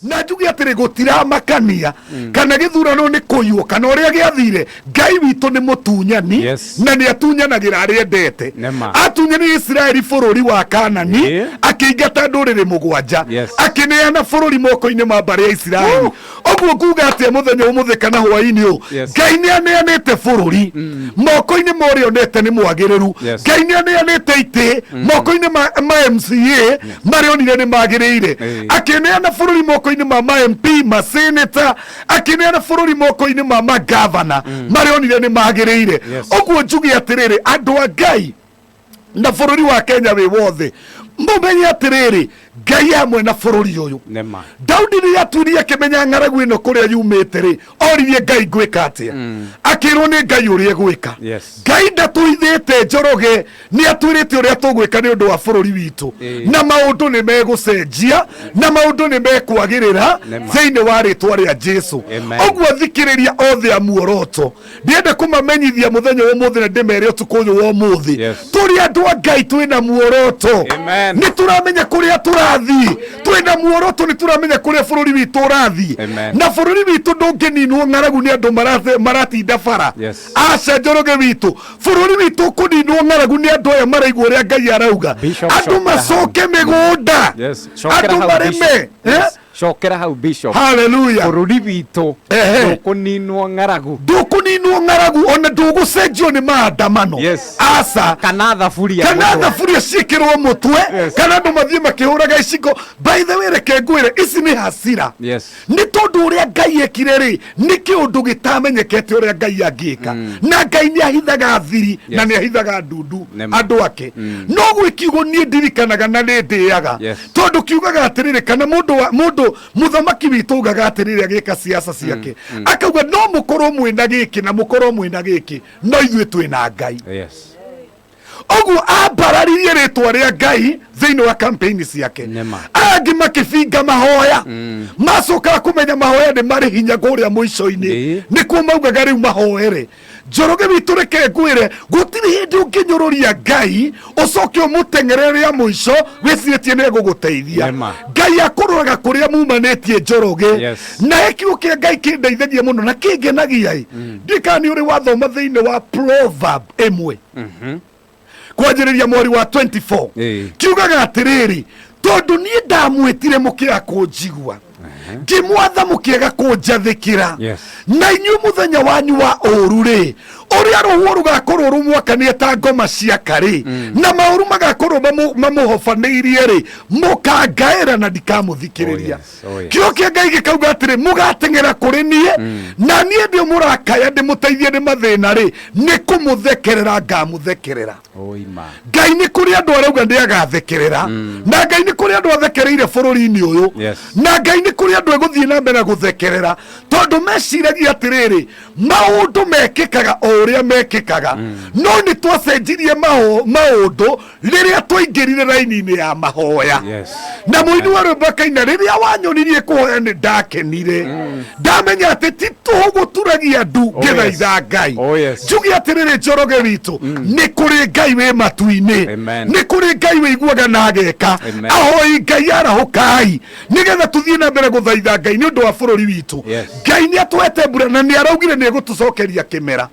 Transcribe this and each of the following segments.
Na njuge atĩrĩ, gũtiramakania kana gĩthurano nĩ kũiywo kana ũrĩa gĩathire, Ngai witũ nĩ mũtunyani. Na nĩ atunyanagĩra arĩa endete. Nĩma. Atunyanire Isiraeli bũrũri wa Kanani, akĩingata ndũrĩrĩ 7, akĩneana bũrũri moko-inĩ ma mbarĩ ya Isiraeli. Ũguo nguga atĩa mũthenya ũmũthĩ kana hwaĩ-inĩ ũyũ? Ngai nĩ aneanĩte bũrũri moko-inĩ ma ũrĩa onete nĩ mwagĩrĩru. Ngai nĩ aneanĩte itĩ moko-inĩ ma MCA marĩa onire nĩ magĩrĩire. Akĩneana bũrũri moko-inĩ ma MP, ma senator, akĩneana bũrũri moko-inĩ ma magavana marĩa onire nĩ magĩrĩire. Ũguo njuge atĩrĩrĩ, andũ a Ngai na bũrũri wa Kenya wĩ wothe, mũmenye atĩrĩrĩ, Ngai hamwe na bũrũri ũyũ. Nĩma. Daudi rĩrĩa atuire akĩmenya ng'aragu ĩno kũrĩa yumĩte rĩ, oririe Ngai, "Ngwĩka atĩa?" Akĩrwo nĩ Ngai ũrĩa egwĩka. Ngai ndatũithĩte, Njoroge, nĩ atwĩrĩte ũrĩa tũgwĩka nĩ ũndũ wa bũrũri witũ. Na maũndũ nĩ megũcenjia na maũndũ nĩ mekwagĩrĩra thĩinĩ wa rĩtwa rĩa Jesu. Amen. Ũguo thikĩrĩria othe a Muoroto, ndienda kũmamenyithia mũthenya wa ũmũthĩ na ndĩmere ũtukũ ũyũ wa ũmũthĩ, tũrĩ andũ a Ngai twĩna muoroto. Amen. Nĩ tũramenya kũrĩa tũrathiĩ, twĩna muoroto, nĩ tũramenya kũrĩa bũrũri witũ ũrathiĩ. Amen. Na bũrũri witũ ndũngĩninwo ng'aragu nĩ andũ maratinda bara. Aca, Njoroge witũ, bũrũri witũ ũkũninwo ng'aragu nĩ andũ aya maraigua ũrĩa Ngai arauga. Bishop, Andũ cokera hau. macoke mĩgũnda. Cokera Andũ hau, marĩme. Bishop. Eh? Yes. Cokera hau, Bishop. Haleluya. Bũrũri witũ ndũkũninwo ng'aragu. Ndũkũninwo ng'aragu, ona ndũgũcenjio nĩ maandamano. Aca. Kana thaburia kana mũtwe. Thaburia ciĩkĩrwo mũtwe, kana andũ mathiĩ makĩhũraga iciko. By the way, reke ngwĩre, ici nĩ hasira. Nĩ tondũ ũrĩa Ngai ekire rĩ, nĩ kĩũndũ gĩtamenyekete ũrĩa Ngai angĩka. Na Ngai nĩ ahithaga thiri na nĩ ahithaga ndundu Nĩma. andũ ake. No gwĩ kiugo niĩ ndirikanaga na nĩ ndĩaga, tondũ kiugaga atĩrĩrĩ, kana mũndũ wa mũndũ mũthamaki witũ ugaga atĩrĩrĩ agĩka siasa ciake, akauga no mũkorwo mwĩna gĩkĩ na mũkorwo mwĩna gĩkĩ, no ithuĩ twĩna Ngai. Ũguo ambararirie rĩtwa rĩa Ngai thĩinĩ wa campaign ciake. Nĩma. Angĩ makĩbinga mahoya, macokaga kũmenya mahoya nĩ marĩ hinya kũrĩa mũico-inĩ. Nĩkuo maugaga rĩu mahoere. Njoroge witũ, reke ngwĩre, gũtirĩ hĩndĩ ũngĩnyũrũria Ngai ũcoke ũmũteng'ere rĩa mũico wĩcirĩtie nĩ egũgũteithia. Nĩma. Ngai akũroraga kũrĩa mumanĩtie, Njoroge. Na he kiugo kĩa Ngai kĩndeithagia mũno na kĩngenagia ĩ, ndiũĩ kana nĩ ũrĩ wathoma thĩinĩ wa Proverb 1 kwanjĩrĩria mweri wa 24. Kiugaga atĩrĩrĩ, tondũ niĩ ndamwĩtire mũkĩaga kũnjigua, ngĩmwatha mũkĩaga kũnjathĩkĩra, na inyuĩ mũthenya wanyu wa ũũru rĩ, ũrĩa rũhuho rũgakorwo rũmwakanie ta ngoma ciaka rĩ, na maũru magakorwo mamũhobanĩirie rĩ, mũkangaĩra na ndikamũthikĩrĩria. Oh, yes. Oh, yes. Kĩo kĩa Ngai gĩkauga atĩrĩ, mũgateng'era kũrĩ niĩ, na niĩ ndĩ mũrakaya ndĩmũteithie nĩ mathĩna rĩ, nĩ kũmũthekerera ngamũthekerera. Oima. Ngai nĩ kũrĩ andũ arauga nĩ agathekerera, na Ngai nĩ kũrĩ andũ athekereire bũrũri-inĩ ũyũ. Na Ngai nĩ kũrĩ andũ egũthiĩ na mbere gũthekerera, tondũ meciragia atĩrĩrĩ, maũndũ mekĩkaga o ũrĩa mekĩkaga. No nĩ twacenjirie maũndũ rĩrĩa twaingĩrire raini-inĩ ya mahoya. Na mũini wa rwĩmbo akaina, "Rĩrĩa wanyonirie kũhoya nĩ ndakenire, ndamenya atĩ ti tũhũ gũturagia ndu ngĩthaitha Ngai." Njuge atĩrĩrĩ, Njoroge witũ, nĩ kũrĩ Ngai wĩ matu-inĩ. Amen. Nĩ kũrĩ Ngai wĩiguaga na ageka. Amen. Ahoi Ngai, arahũkai nĩgetha tũthiĩ na mbere gũthaitha Ngai nĩ ũndũ wa bũrũri witũ. Ngai nĩ atũhete mbura na nĩ araugire nĩ egũtũcokeria kĩmera.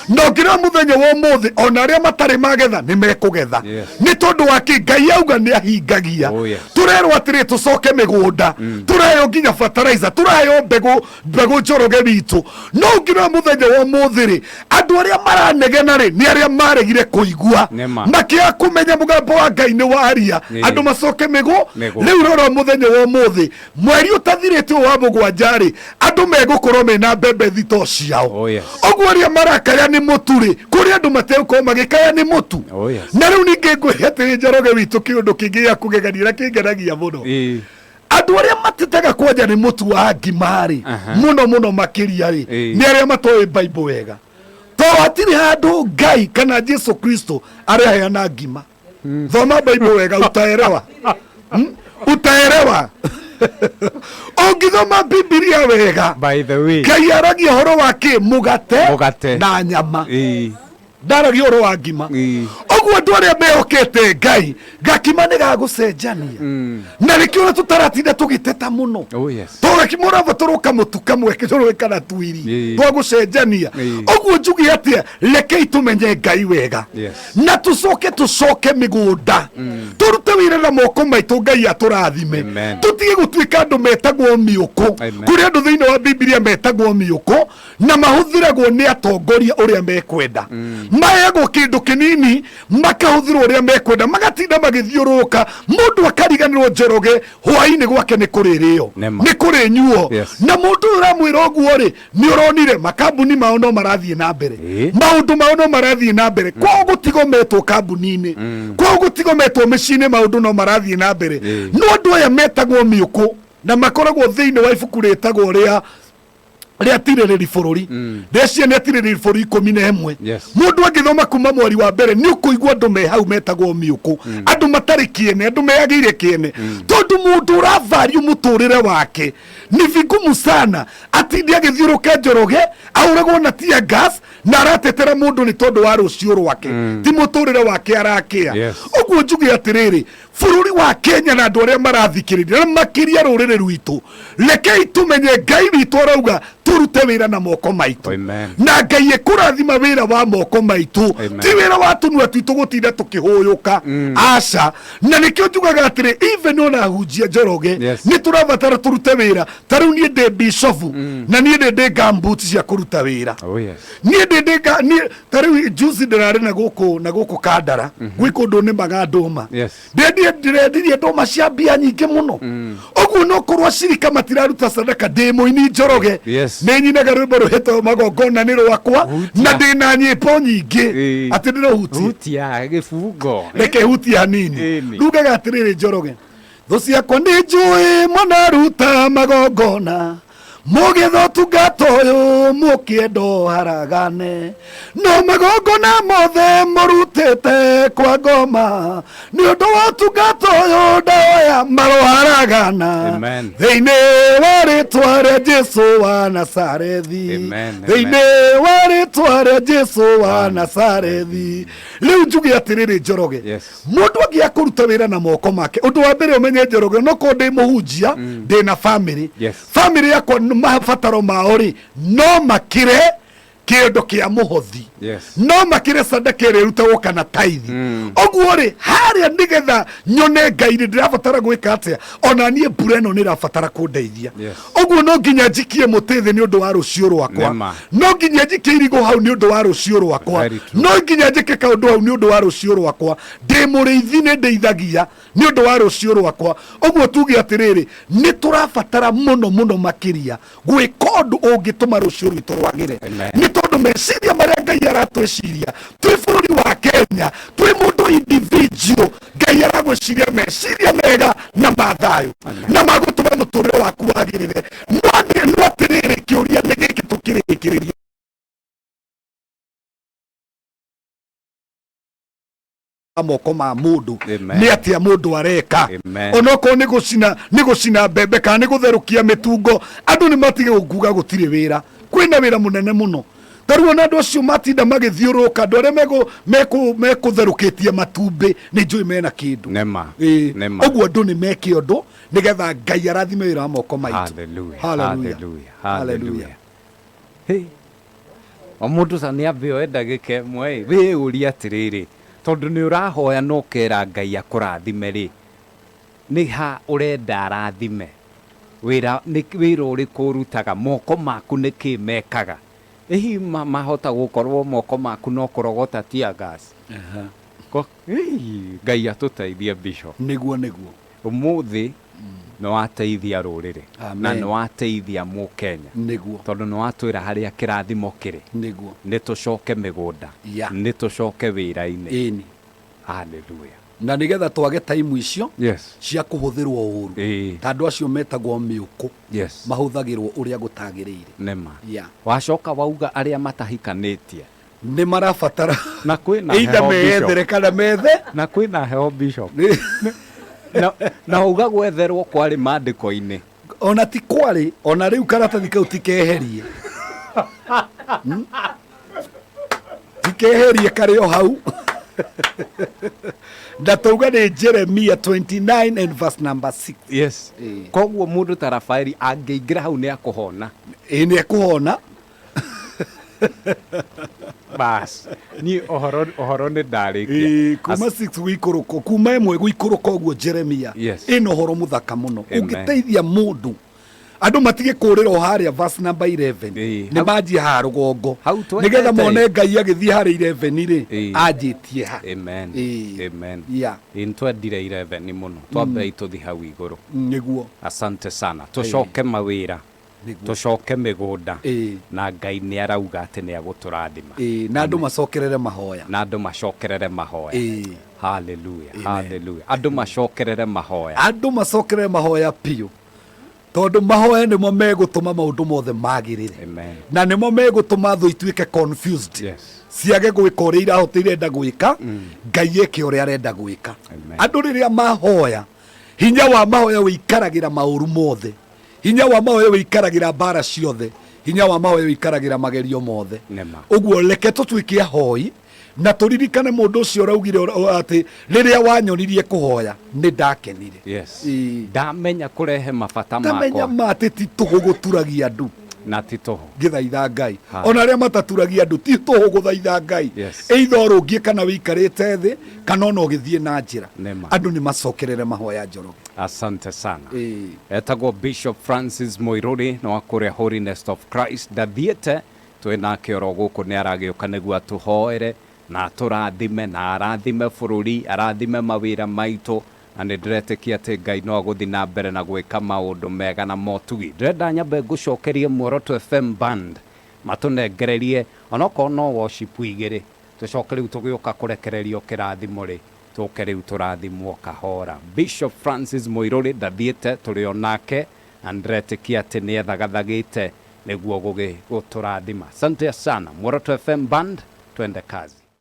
Na ũngĩrora mũthenya wa ũmũthĩ, ona arĩa matarĩ magetha nĩ mekũgetha. Nĩ tondũ wa kĩ? Ngai auga nĩ ahingagia. Tũrerwo atĩrĩ tũcoke mĩgũnda, tũraheo nginya fertilizer, tũraheo mbegũ, mbegũ, Njoroge witũ. No ũngĩrora mũthenya wa ũmũthĩ rĩ, andũ arĩa maranegena rĩ, nĩ arĩa maregire kũigua. Nĩma. Makĩaga kũmenya mũgambo wa Ngai nĩ waria andũ macoke mĩgũ. Mĩgũ. Rĩu rora mũthenya wa ũmũthĩ, mweri ũtathirĩte ũyũ wa 7 rĩ, andũ megũkorwo mena mbembe thitoo ciao. Ũguo arĩa marakaya nĩ mũtu rĩ, kũrĩ andũ mategũkorwo magĩkaya nĩ mũtu. Na rĩu ningĩ ngwĩre atĩrĩ, Njoroge witũ, kĩũndũ kĩngĩ gĩa kũgegania na kĩngenagia mũno, andũ arĩa matetaga kwanja nĩ mũtu wa ngima rĩ, mũno mũno makĩria rĩ, nĩ arĩa matoĩ Bible wega, tondũ hatirĩ handũ Ngai kana Jesu Kristo araheana ngima. Thoma Bible wega, utaelewa. Utaelewa ũngĩthoma Bibilia wega. By the way, Ngai aragia ũhoro wa kĩ? Mũgate Mũgate. na nyama. Ndaragia ũhoro wa ngima. Ũguo andũ arĩa mehokete Ngai, gakima nĩ gagũcenjania, na nĩkĩo ũrĩa tũtaratinda tũgĩteta mũno. Oh, yes. To gakima ũrabatara kamũtu kamwe kĩrũĩ kana tuiri twa gũcenjania. Ũguo njuge atĩa? Rekei tũmenye Ngai wega, na tũcoke tũcoke mĩgũnda, tũrute wĩra na moko maitũ, Ngai atũrathime. Amen. Tũtige gũtuĩka andũ metagwo mĩũkũ. Amen. Kũrĩ andũ thĩinĩ wa Bibilia metagwo mĩũkũ na mahũthĩragwo nĩ atongoria ũrĩa mekwenda. Maheagwo kĩndũ kĩnini, makahũthĩrwo ũrĩa mekwenda, magatinda magĩthiũrũrũka, mũndũ akariganĩrwo Njoroge hwainĩ gwake nĩ kũrĩrĩo, Nĩma. nĩ kũrĩnyuo. Na mũndũ ũyũ ũramwĩra ũguo rĩ, nĩ ũronire makambuni mao no marathiĩ na mbere, maũndũ mao no marathiĩ na mbere, kwao gũtigo metwo kambuni-inĩ, kwao gũtigo metwo mĩciĩ-inĩ, maũndũ no marathiĩ na mbere. No andũ aya metagwo mĩũkũ na makoragwo thĩinĩ wa ibuku rĩtagwo rĩa tirĩrĩri bũrũri, ndeciria nĩ atirĩrĩri bũrũri 11. Mũndũ angĩthoma kuma mweri wa mbere, nĩ ũkũigua andũ me hau metagwo mĩũkũ, andũ matarĩ kĩene, andũ meyagĩire kĩene, tondũ mũndũ ũravario mũtũrĩre wake ni vigumu sana atinde agĩthiũrũka Njoroge ahũragwo na tear gas na aratetera mũndũ nĩ tondũ wa rũciũ rwake, ti mũtũrĩre wake arakĩa. Ũguo njuge atĩrĩrĩ, bũrũri wa Kenya na andũ arĩa marathikĩrĩria, na makĩria rũrĩrĩ rwitũ, rekei tũmenye Ngai witũ arauga tũrute wĩra na moko maitũ. Amen. Na Ngai ĩkũrathima wĩra wa moko maitũ. Amen. Ti wĩra wa tũnua twitũ gũtinda tũkĩhũyũka, aca. Na nĩkĩo njugaga atĩrĩ, even ona hunjia Njoroge, nĩ tũrabatara tũrute wĩra. Ta rĩu niĩ ndĩ bishofu, na niĩ ndĩ ndĩ gumboot cia kũruta wĩra. Oh, yes. Niĩ ndĩ ndĩ ga- niĩ ta rĩu juzi ndĩrarĩ na gũkũ Kandara, gwĩ kũndũ nĩmaga ndũma. Ndendie, ndĩrendirie ndũma cia mbia nyingĩ mũno. Ũguo no korwo acirika matiraruta sadaka, ndĩ mũini Njoroge. Nĩ nyinaga rwĩmbo rwĩtwo Magongona nĩ Rwakwa. Hutia. Na ndĩ na nyĩmbo nyingĩ. Atĩ ndĩrũhutie? Hutia gĩbungo. Reke hutie hanini. Ĩni. Rugaga atĩrĩrĩ, Njoroge, thũ ciakwa nĩ njũĩ mwanaruta magongona, mũgĩtha ũtungata ũyũ mũkĩenda haragane, no magongona mothe mũrutĩte kwa ngoma nĩ ũndũ wa ũtungata ũyũ ndaoya maroharagana. Amen. Thĩinĩ wa rĩtwa rĩa Jesu wa Nazarethi. Amen, Thĩinĩ wa rĩtwa rĩa Jesu wa Nazarethi. Rĩu njuge atĩrĩrĩ, Njoroge, mũndũ angĩaga kũruta wĩra na moko make, ũndũ wa mbere ũmenye, Njoroge, onokorwo ndĩ mũhunjia, ndĩ na famĩlĩ. Famĩlĩ yakwa mabataro mao rĩ, no makĩre kĩndũ kĩa mũhothi, no makĩre sadaka ĩrĩa ĩrutagwo kana taithi. Ũguo rĩ, harĩa nĩgetha nyone Ngai rĩ, ndĩrabatara gwĩka atĩa? Ona niĩ mbura ĩno nĩ ĩrabatara kũndeithia. Ũguo no nginya njikie mũtĩ thĩ nĩ ũndũ wa rũciũ rwakwa. Nĩma. No nginya njikie irigũ hau nĩ ũndũ wa rũciũ rwakwa. Very true. No nginya njĩke kaũndũ hau nĩ ũndũ wa rũciũ rwakwa. Ndĩ mũrĩithi, nĩ ndeithagia nĩ ũndũ wa rũciũ rwakwa. Ũguo tuge atĩrĩrĩ, nĩ tũrabatara mũno mũno makĩria gwĩka ũndũ ũngĩtũma rũciũ rwitũ rwagĩre. Amen. Nĩ tondũ meciria marĩa Ngai aratwĩciria twĩ bũrũri wa Kenya, twĩ mũndũ individual, Ngai aragwĩciria meciria mega na ma thayũ na magũtũma mũtũrĩre waku wagĩrĩre. No atĩrĩrĩ, kĩũria nĩ gĩkĩ tũkĩrĩkĩrĩria moko ma mũndũ. Amen. Nĩ atĩa mũndũ areka? Amen. Onokorwo nĩ gũcina, nĩ gũcina mbembe kana nĩ gũtherũkia mĩtungo, andũ nĩ matige gũkuga gũtirĩ wĩra. Kwĩna wĩra mũnene mũno. Ta rĩu ona andũ acio matinda magĩthiũrũrũka, andũ arĩa mekũtherũkĩtie matumbĩ, nĩ njũĩ mena kĩndũ. Nĩma. Ĩĩ. Nĩma. Ũguo andũ nĩ meke ũndũ nĩgetha Ngai arathime wĩra wa moko maitũ. Hallelujah. Hallelujah. Hallelujah. Hallelujah. Hallelujah. Hey. O mũndũ ta nĩ ambe oe ndagĩka ĩmwe ĩ, wĩyũrie atĩrĩrĩ, tondũ nĩ ũrahoya na ũkera Ngai akũrathime rĩ, nĩ ha ũrenda arathime? Wĩra nĩ wĩra ũrĩkũ ũrutaga? Moko maku nĩ kĩ mekaga? Ĩ hihi mahota gũkorwo moko maku no kũrogota tear gas? Ĩĩ, Ngai atũteithie, Bishop. Nĩguo, nĩguo. Ũmũthĩ nĩ wateithia rũrĩrĩ na Amen. nĩ wateithia mũkenya, tondũ nĩ watwĩra harĩa kĩrathimo kĩrĩ. Nĩ tũcoke mĩgũnda, nĩ tũcoke wĩra-inĩ. Hallelujah. Na nĩgetha twage taimu icio cia kũhũthĩrwo ũru, ta andũ acio metagwo mĩũkũ, mahũthagĩrwo ũrĩa gũtagĩrĩire. Nĩma. Wacoka wauga arĩa matahikanĩtie nĩ marabatara na kwĩna either heho, Bishop. meyethere kana methe. Na kwĩna heho, Bishop. Na wauga gwetherwo kwarĩ mandĩko-inĩ. Ona ti kwarĩ, ona rĩu karatathi kau ti keherie. Ti Mũtikeherie karĩ o hau. Na tauga nĩ Jeremia 29 and verse number 6. Yes. Ĩĩ. Koguo mũndũ ta Rafaeli angĩingĩra hau nĩ akũhona. Ĩĩ, nĩ ekũhona. Bas, niĩ ũhoro ũhoro nĩ ndarĩkia. Ĩĩ, kuma 6 gũikũrũka, kuma 1 gũikũrũka ũguo Jeremia. Yes. Ĩna ũhoro mũthaka mũno. Amen. Ũngĩteithia mũndũ andũ matige kũrĩra o harĩa verse number 11. Ĩĩ. Nĩ manjie haha rũgongo. Hau twendete. Nĩgetha mone Ngai agĩthiĩ harĩ 11 rĩ, Ĩĩ. anjĩtie ha. Amen. Ĩĩ. Amen. Yeah. Ĩĩ, nĩtwendire 11 mũno. Twambei tũthi hau igũrũ. Nĩguo. Asante sana. Tũcoke mawĩra. Nĩguo. Tũcoke mĩgũnda. Ĩĩ. Na Ngai nĩ arauga atĩ nĩ agũtũrathima. Ĩĩ, na andũ macokerere mahoya. Na andũ macokerere mahoya. Ĩĩ. Hallelujah. Hallelujah. Andũ macokerere mahoya. Andũ macokerere mahoya biũ, tondũ mahoya nĩmo megũtũma maũndũ mothe magĩrĩre. Amen. Na nĩmo megũtũma thũ ituĩke confused. Yes. Ciage gwĩka ũrĩa irahota irenda gwĩka, Ngai eke ũrĩa arenda gwĩka. Amen. Andũ rĩrĩa mahoya, hinya wa mahoya wĩikaragĩra maũru mothe. Hinya wa mahoya wĩikaragĩra mbara ciothe. Hinya wa mahoya wĩikaragĩra magerio mothe. Nĩma. Ũguo reke tũtuĩke ahoi na tũririkane mũndũ ũcio ũraugire atĩ rĩrĩa wanyonirie kũhoya nĩ ndakenire. Yes. Ĩĩ. Ndamenya kũrehe mabata Ndamenya makwa. ma atĩ ti tũhũ gũturagia andũ. Na ti tũhũ. Ngĩthaitha Ngai. Ha. Ona arĩa mataturagia andũ ti tũhũ gũthaitha Ngai. Yes. Either ũrũngiĩ kana wĩikarĩte thĩ kana ona ũgĩthiĩ na njĩra. Nĩma. Andũ nĩ macokerere mahoya Njoroge. Asante sana. Ĩĩ. Etagwo Bishop Francis Mũirũrĩ nĩ wa kũrĩa Holiness of Christ. Ndathiĩte twĩ nake oro gũkũ, nĩ aragĩũka nĩguo atũhoere na atũrathime na arathime bũrũri, arathime mawĩra maitũ, na nĩ ndĩretĩkia atĩ Ngai no agũthiĩ na mbere na gwĩka maũndũ mega na motugi. Ndĩrenda nyambe ngũcokerie Muoroto FM Band matũnengererie onokorwo no worship igĩrĩ, tũcoke rĩu tũgĩũka kũrekererio kĩrathimo rĩ, tũke rĩu tũrathimwo kahora. Bishop Francis Mũirũrĩ ndathiĩte, tũrĩ o nake na nĩndĩretĩkia atĩ nĩ ethagathagĩte nĩguo gũtũrathima. Asante sana Muoroto FM Band, twende kazi.